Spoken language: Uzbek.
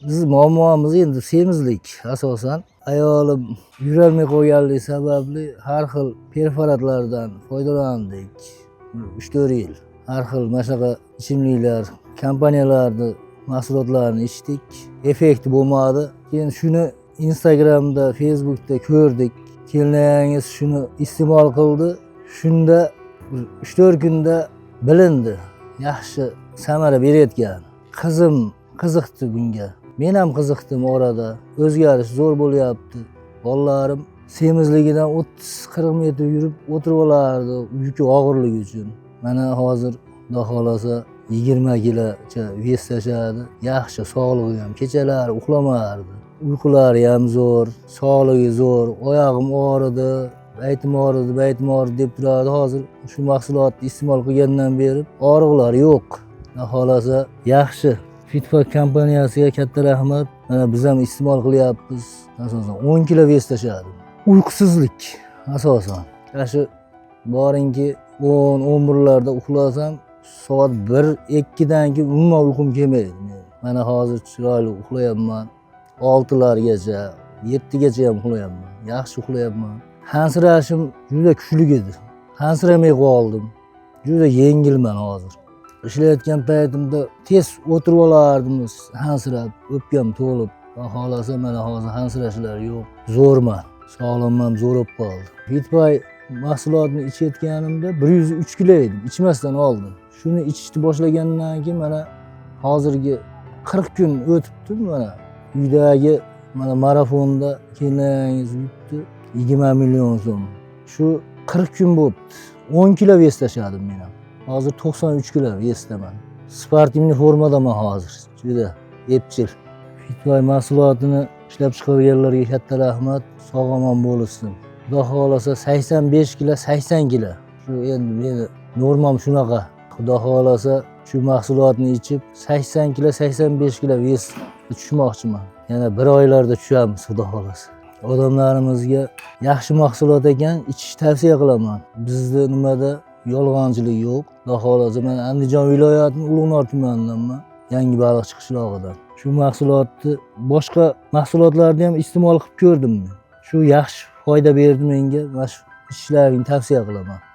Biz muammomiz endi semizlik asosan. Ayolim yurolmay qolganligi sababli har xil preparatlardan foydalandik. 3-4 yil. Har xil mana shunaqa ichimliklar, kompaniyalarni mahsulotlarini ichdik. Effekti bo'lmadi. Keyin shuni Instagramda, Facebookda ko'rdik. Keliningiz shuni iste'mol qildi. Shunda 3-4 kunda bilindi. Yaxshi samara berayotgan. Qizim qiziqdi bunga. Men ham qiziqdim orada. O'zgarish zo'r bo'lyapti. Bolalarim semizligidan 30-40 metr yurib o'tirib olardi yuki og'irligi uchun. Mana hozir Xudo xohlasa 20 kilocha вес tashladi. Yaxshi, sog'lig'i ham, kechalari uxlamardi. Uyqulari ham zo'r, sog'ligi zo'r, oyog'im og'ridi, baytim og'ridi, baytim og'ridi deb turardi. Hozir shu mahsulotni iste'mol qilgandan beri og'riqlar yo'q. Xudo xohlasa yaxshi. Fitpak kompaniyasiga katta rahmat. Mana biz ham iste'mol qilyapmiz. Asosan 10 kilo вес tashladim. Uyqusizlik asosan. Mana shu boringki 10 11larda uxlasam, soat 1 2dan keyin umuman uyqum kelmaydi meni. Mana hozir chiroyli uxlayapman. 6largacha, 7gacha ham uxlayapman. Yaxshi uxlayapman. Hansirashim juda kuchli edi. Hansiramay qoldim. Juda yengilman hozir. Ishlayotgan paytimda tez o'tirib olardim hansirab, o'pkam to'lib. Xudo xohlasa mana hozir hansirashlar yo'q. Zo'rman. Sog'lig'im ham zo'r bo'lib qoldi. Fitpay mahsulotini ichayotganimda 103 kilo edim, ichmasdan oldin. Shuni ichishni boshlagandan keyin mana hozirgi 40 kun o'tibdi mana uydagi mana marafonda keliningiz yutdi 20 million so'm. Shu 40 kun bo'libdi. 10 kilo вес tashladim men ham. Hozir 93 kilo вес daman. Спортивный formadaman hozir. Juda epchil. Fitpay mahsulotini ishlab chiqarganlarga katta rahmat. Sog' omon bo'lishsin. Xudo xohlasa 85 kilo, 80 kilo. Shu endi meni normam shunaqa. Xudo xohlasa shu mahsulotni ichib 80 kilo, 85 kilo вес tushmoqchiman. Yana bir oylarda tushamiz, Xudo xohlasa. Odamlarimizga yaxshi mahsulot ekan, ichish tavsiya qilaman. Bizni nimada yolg'onchilik yo'q. Xudo xohlasa men Andijon viloyatining Ulug'nor tumanidanman. Yangi Baliqchi qishlog'idan. Shu mahsulotni, boshqa mahsulotlarni ham iste'mol qilib ko'rdim men. Shu yaxshi foyda berdi menga. Mana shu ichishlaringni tavsiya qilaman.